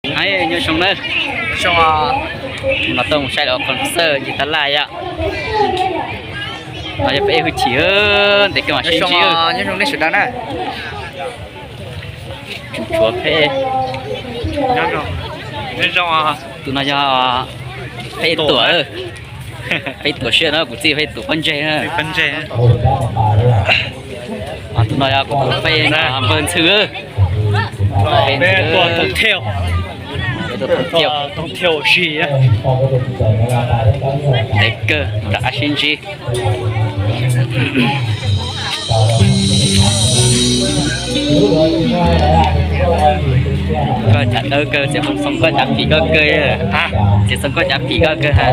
Nyob zoo na, no tau mus saib los qhov xwb ces tab laj yom. No yog peb hwj chim, ntev kawg mam sib ntsib. Nyob zoo nej sawv daws na. Tshuav peb, tus no yog peb tuam, peb tuam siab no, kuv txij peb tuam pob ntseg na. Tus no yog kuv tus peb no npawg Ntxhw. Peb tuam tooj thiaj, tooj thiaj si. Ntev kawg, rov qab sib ntsib. Koj cav dawb kawg, txiv Xoo koj cav phim koj kawg, txiv Xoo koj cav phim koj kawg ha.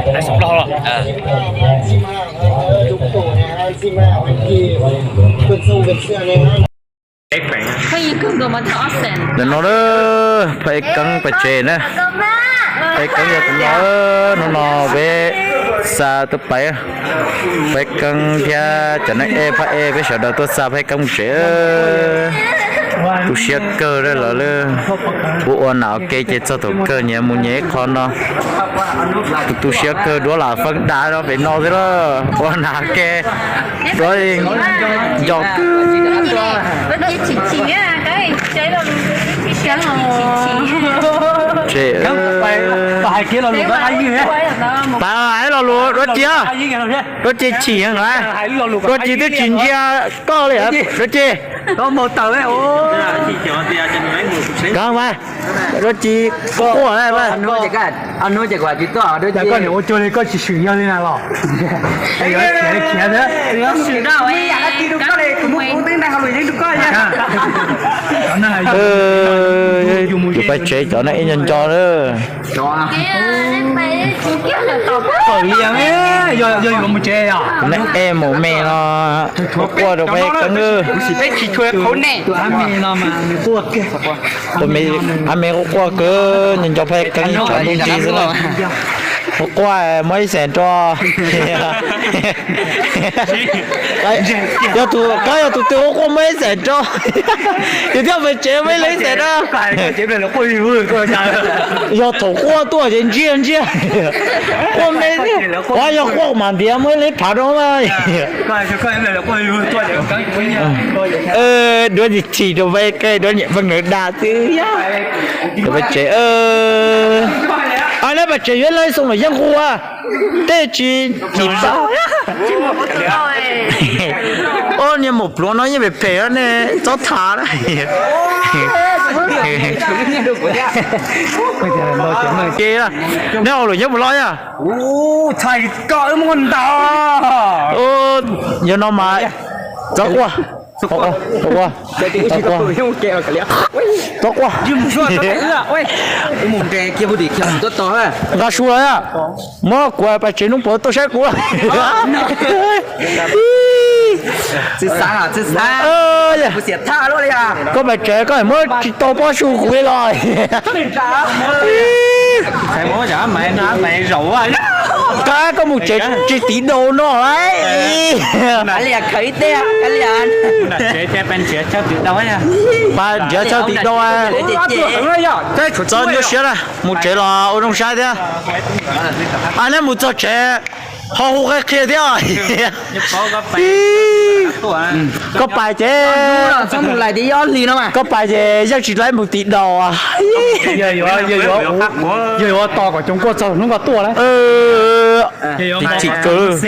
Ntawm no, Paj Ib Keeb pais tsev na. Paj Ib Keeb yog tus no, hnub no peb xa tuaj pais, Paj Ib Keeb thiab cov neeg ej Phaj Ej peb sawv daws tuaj xa Paj Ib Keeb mus tsev. Tu siab kawg lawm, ua ua nas ua ke ces txog thaum kawg nyias mus nyias ib qho no. Tu tu siab kawg, duab lam feeb dam no pem no xwb lauj, ua nas ua ke, duab nco kawg. Pab hais lo lus dua ci, dua ci chim, dua ci twb tsis ntsia koj li, dua ci. Dua ci quaj quaj. Koj niam ua cuag li koj tsis swm yog li na los? Yuav khiav khiav thiab. Tus paj tsev cov neeg ej nco nco na. Yog yuav mus tsev, neeg ej mus me no, quaj rau Paj Ib Keeb. Ab me quaj quaj kawg, nco nco Paj Ib Keeb ib tsam ntuj nrig xwb na. Quaj quaj muab ib xees rau. Yog tus, koj yog tus twg quaj quaj muab ib xees rau, yus thiaj mus tsev muab ib leeg ib xees rau. Yog thaum quaj tuaj ces ntsiag ntsiag, quaj me, yog quaj mas ntiav muab ib leeg phav rau mas. Duab tsis chim rau Paj Ib Keeb, duab nyiam pheej nws dag xwb. Paj tsev, neb Paj tsev yuav leej xoo los yeej hu tej tsis chim tau. Ob niag maum pluav no yeej phem phem ne, txhob tham na. Neb ua luam nyob puas loj yog? Yog no mas txhob quaj, txhob quaj, txhob quaj. Nqa su los, muab kuv Paj tsev noob puas tuaj saib kuv. Koj Paj tsev koj muab tsis tau pob su kuv li los. Koj mus tsev tsis tiv daus no. Paj nrhiav chaw tiv daus. Txo nyuaj siab na, mus tsev los ua zoo saib thiab. Neb mus txog tsev ho hu qhia qhia thiab. Koj pais ces, koj pais ces yeej tsis laib mus tiv daus. Yog yuav tos kom cov kuaj txog hnub koj tuaj lawm. Chim kawg.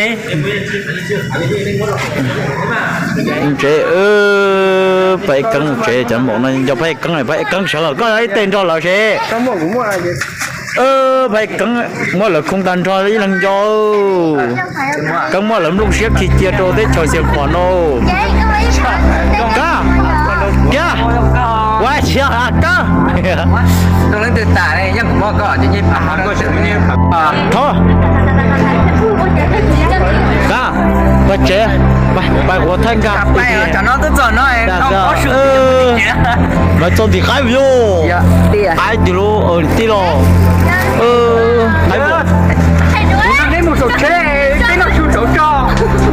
Tsev, Paj Ib Keeb tsev, cov maum no nco Paj Ib Keeb, Paj Ib Keeb sawv los koj ib teg nrog lawv seb. Paj Ib Keeb muab lawv khoo tag nrho ib leeg nco. Keeb muab lawv nplooj siab khi cia rau teb chaws Xiav Khuam no. Keeb, Keeb, ua siab Keeb. Thov, Keeb, Paj tsev, pais kuv thaij nkag. Mas txog tim qaib yus, qaib tim lub tij los.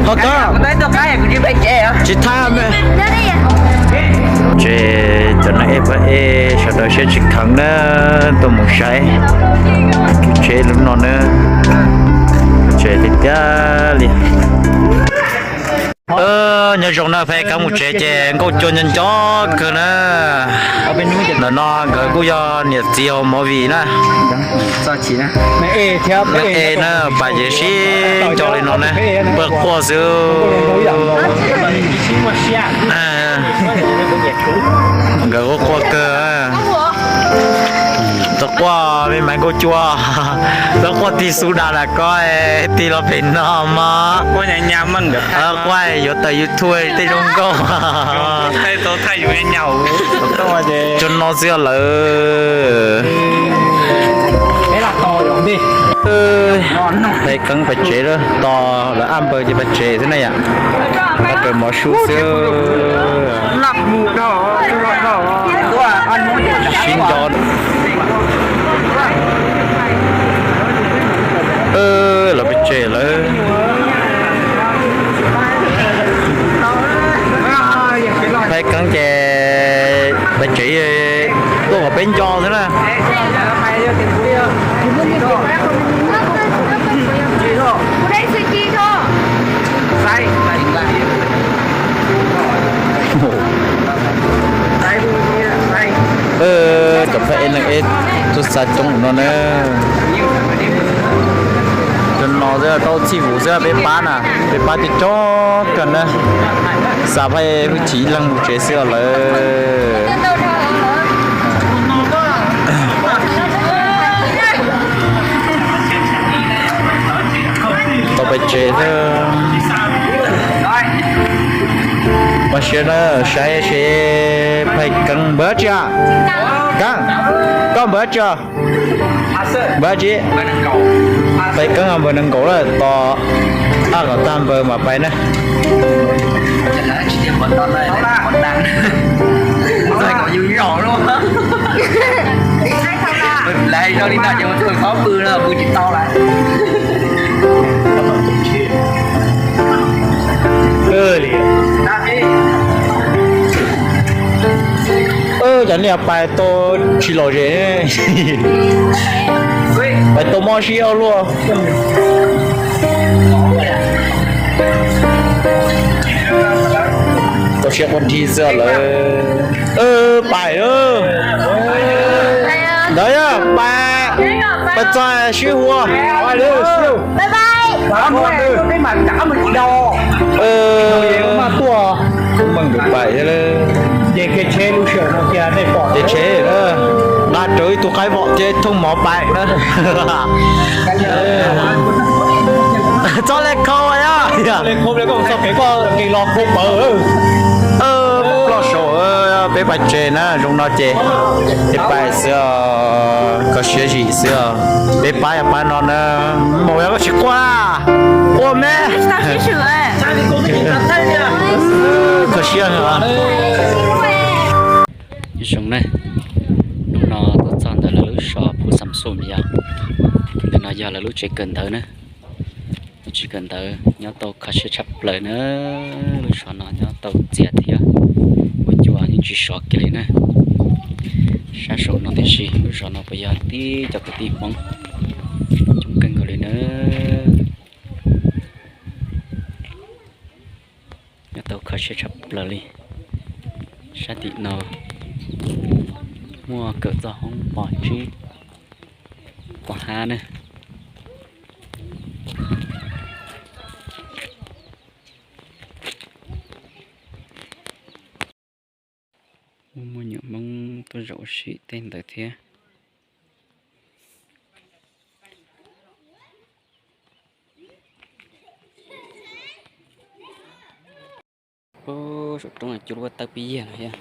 Ho Keeb, tsis thaij me. Ces cov neeg ej pab ej sawv daws siab tsis kheev na, tuaj mus saib kev tsheb lub no na, tsev tiag tiag li. Nyob zoo na, peb kab mus tsev ces nkauj cua nco nco kawg na. Ntawm no nkawd kuj yog niam txiv hauv movie na. Leej ej na, pas ces sib nco li no na, npawg quaj xwb. Nkawd quaj quaj kawg. Tau quaj me mas nkauj cua, tau quaj tig xu das lam ko, tig los pem no mog. Quaj yuav tawm YouTube tej zoo nkauj. Tso no xwb lawm. Peb keeb pais tsev lawm, tos lawv ab npawg ces pais tsev xwb na yom. Qab raws mov su xwb. Sib nco. Los pais tsev lawm. Peb keeb ces pais tsev, tuaj kom peb nco xwb na. Cov pab ej leej ej tuaj xa coob no na. Cov no xwb tau txhij vus xwb, peb pab na, peb pab coob coob kawg na. Xa pab hwj chim ib leeg mus tsev xwb lawm. Tau pais tsev xwb. Mas siab na, saib seb peb keeb npawg dab tsi a? Keeb, koj npawg dab tsi os? Npawg dab tsi? Peb keeb npawg nees nkaum lawm, tos ab kom tag npawg mas pais na. Cov niag pais tau tsis lom zem, pais tau mob siab ua luaj. Tau siab quaj nrig xwb lawm. Pais, ntawd yog pais, pais txog sib hua. Kuv meem nkawd pais thiab lawm. Ces tsheb, nqa rawv ib tug qaib vom thiab thooj mov pais na. Txhob le khau yog. Ploj saum, peb pais tsev na, zoo no ces peb pais xwb os, kho siab zim xwb os. Peb pab yog pab no na, maum yog koj tsis quaj, quaj me. Kho siab. Zoo na, hnub no tuaj txog ntawm lawv lub zos Phu Xam Xum yog, ntawm no yog lawv lub tsev kawm ntawv na. Lub tsev kawm ntawv nyob tau kho siab tshaj plaws na. Lub zos no nyob tau txias thiab, ua cua yeej tsis sov kiag li na. Sab saum no tiam sis lub zos no puas yog tib cov kwv tij Hmoob coob kawg nkaus li na. Nyob tau kho siab tshaj plaws li. Sab tim no muaj kawm txoj hoob pos tsib pos hab na. Muaj, muaj nyuam Hmoob tuaj zaum ua si tej ntawd thiab. Saum roob no cua lub pob tawb pib yag no thiab,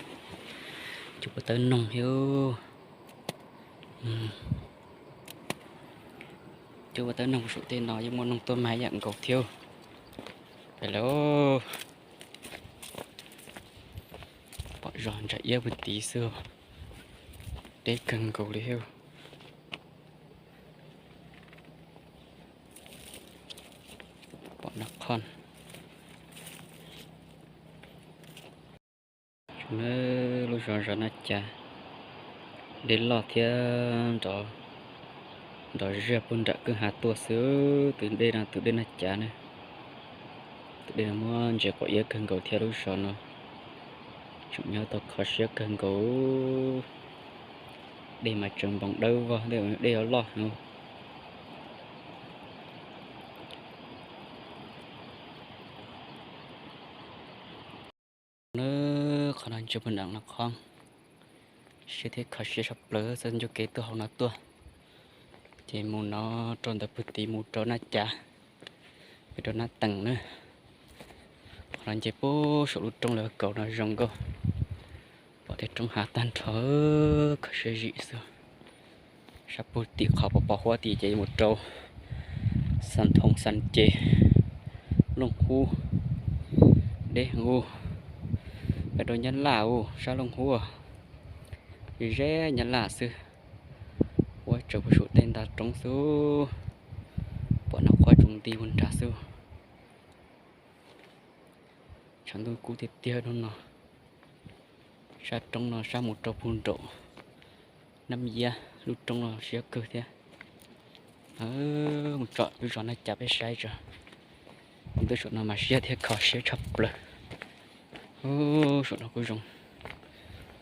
cua pob tawb noog thiab. Cua pob tawb noog saum tej no yeej muaj noog tuaj mag yam nkaus thiab. Pais lawm. Pom zos ntsa iab puag tid xwb, deb kawg nkaus li thiab. Pom nab qhoj. Lub zos Zos Naj Cav, dej loj thiab nrov, nrov ziag puag nram kwj ha tuaj xwb. Tus dej no tus dej Naj Cav ne, tus dej no muab ntses quav iab kawg nkaus thiab lub zos no tseem nyob tau kho siab kawg nkaus. Dej mas tseem npoo dawb vog, dej yuav loj heev. Qhov no ntsia puag nram no qhov siab thiab kho siab tshaj plaws, txoj ncauj kev tuaj hauv no tuaj, ces mus no rau ntawm pug tid mus rau Naj Cav, rau Naj Tees na. Qhov no nce puag saum lub roob lawv kaus no zoo nkauj, pom tej roob hav tag nrho, kho siab zim xwb. Sab pug tim qhov pos pos huab tid ces mus rau Xas Thoo Xas Ces, Looj Hub, Deb Hub, pem rau Nyab Laj u, sab Looj Hub, ze Nyab Laj xwb. Huab tsaws puag saum tej ntag roob xwb, pom nag qhuab tsoos nti puag nrad xwb. Tshav ntuj kub tiag tiag hnub no. Sab roob no sab mus rau puag nraum Nab Yab, lub roob no siab kawg thiab. Mus tsom lub zos Naj Cav peb saib tso. Mus tuaj saum no mas siab thiab kho siab tshaj plaws. Saum no kuj zoo,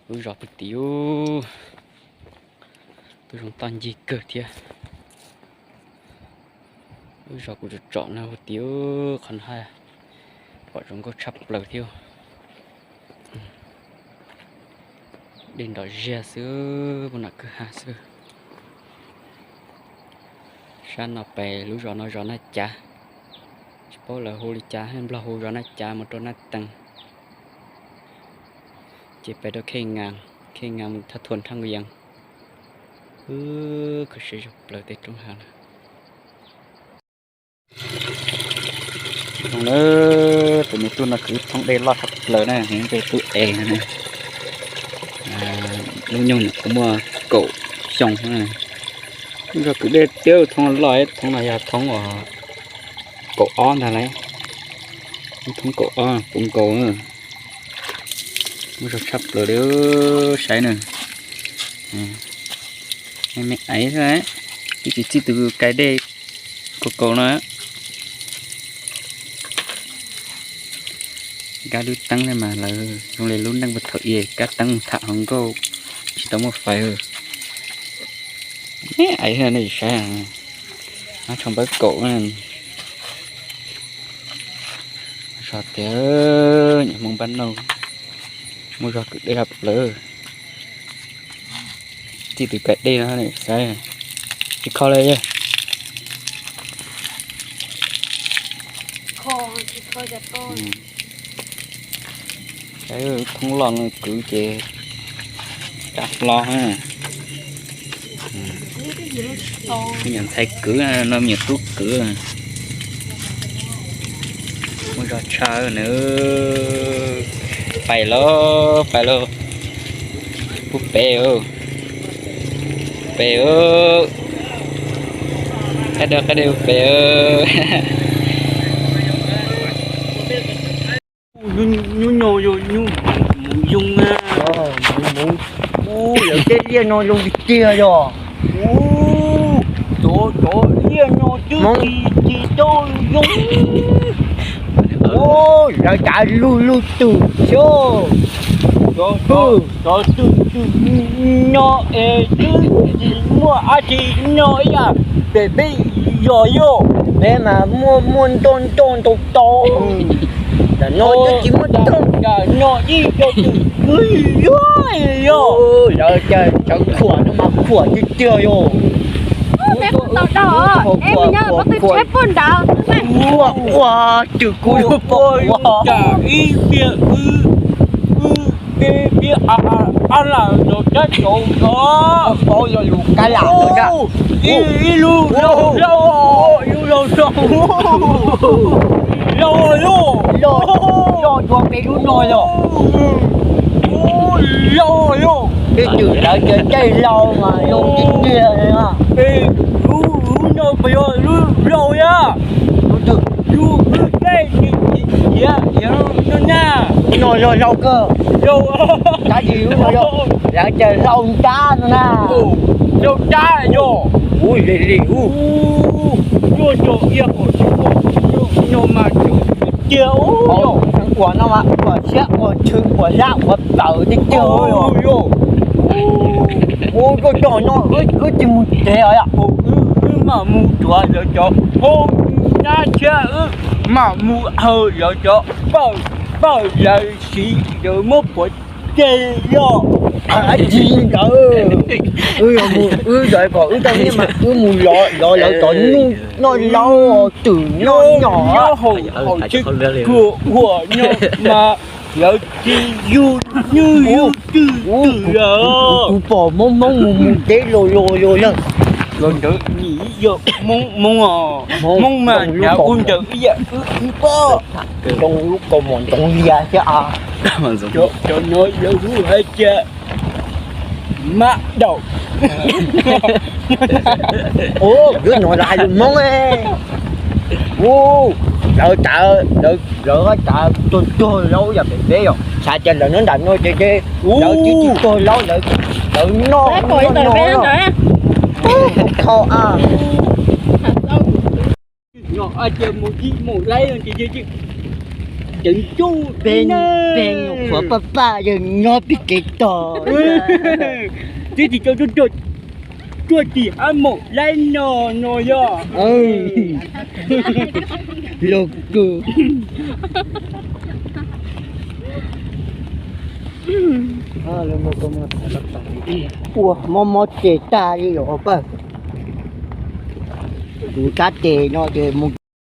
lub zos pug tid, kuj zoo toj ncig kawg thiab. Lub zos kuv tsom tsom no pug tid, qhov no pom zoo nkauj tshaj plaws thiab. Dej nrov ziag xwb, puag nram kwj ha xwb. Sab no pem lub zos no zos Naj Cav, tsis paub lawv hu li cas, Nplog hu zos Naj Cav mus rau Naj Tees, ces pem rau Khej Ngas, Khej Ngas mus thaj thuam Nrhaj Nkuj Yees. Kho siab tshaj plaws tej roob hav na. Zoo na, tus me tub no kwv thoob dej loj tshaj plaws na, nqe tub es na. Lub nyuag no kuv muaj kaum xyoo na. Muaj zog kwv dej tiag, thoob loj, thoob no yog thoob uas kaum ob ntag lauj. Thoob kaum ob puv nkaus. Muaj zog tshaj plaws li, saib na. Me me aiv xwb, twb tsis txij tus kais dej kaus kaus no. Kab lub teeb ne mas lawv zoo li lub neej puag thaum ub, kab teeb mus tham hluas nkauj tsis tau muaj fais. Me aiv xwb nej saib, nab tsho npawb kaum. Zog tiag, nyiam Hmoob npab nauj, muaj zog kwv dej tshaj plaws. Txij tus kais dej no saib, tsis kho li. Saib thoob loj no kwv ces tsis hlo. Me nyuam ntxhais kwv no, me nyuam tub kwv. Muaj zog tshaj na. Pais lauj, pais lauj. Pub pem, pem, qab dej qab dej pem. Nyuj nyuj yog nyuj moov yoog a. Ub, lawv tej liaj no zoo tiag tiag yog. Ub, cov cov liaj no twb tsis tsis tau zoo. Ub, lawv cav lug lug twm xwb. Cov twm twm nyo es twb tsis muaj dab tsi nyo ib yam pem peb zos yog. Peb mas muaj muaj ntoj ntoj ntau ntau. Tam no twb tsis muaj ntoj, tam no ib co twm kwv yuag yog. Lawv cav sawv khuam no mas khuam tiag tiag yog. Ua ua twm kuv ua ib piam wb, wb peb peb a a lam los cab cov no. Paub yog lus kab lam no na. Ib lub laug laug, lub laug laug, laug yog, laug yog peb lub no yog. Laug yog. Peb twm lawv cav caij laug mas zoo tiag tiag li na. Lub lub no puas yog lub laug yog? Lub twm, lub lub caij tiav tiav no na. No Yog hlau kawg. Tab sis lawv tias hlau ntab no na. Hlau ntab yog. Ui, lig lig ub. Nyuaj nco iab qhov tshwm, nyuaj mas tshwm tiag ub. Ua no mas ua siab ua tshwm ua hlab ua plaws tiag tiag ub. Ua koj coj no wb tsis mus tsev os. Wb mam mus tuav lawv cov hoob nab thiab wb mam mus haw lawv cov pawg lawv siv lawv muab pov tseg yog. Tsis ntawd, wb yog mus wb yog kom wb tau nyiaj mas wb mus lov lov lawv cov nyuj noj laub twm noj nyom. Nyob hauv tsev khuam huam nyob mas lawv tsis yug nyuj yug twm twm lawm. Kuv pom hmoob hmoob mus mus teb los los los yog. Los ntawd nim yog hmoob hmoob os, hmoob mas nyav ua ntawm ib yam wb pom. Zoo lub kaus mom ntxoov lias thiab a. Cov no yog hu hais tias mab daum. Ub, lub no lawv hais lus hmoob. Ub, lawv tav, lawv tav tuag tuag laub yam pem peb yom, xav tias lawv nyob nram no ces lawv tsis tsis tuag laub, lawv noj noj no. Kho a. Mus ib mus laib ces ceev ncuj peb, peb nyuam qhuav paj paj yog nyob pem kev tog. Twb tsis tau tuaj tim hab mus laib no no yog. Los kawg. Ua mob mob tes tag li os pawg. Kuv tab tes no ces mus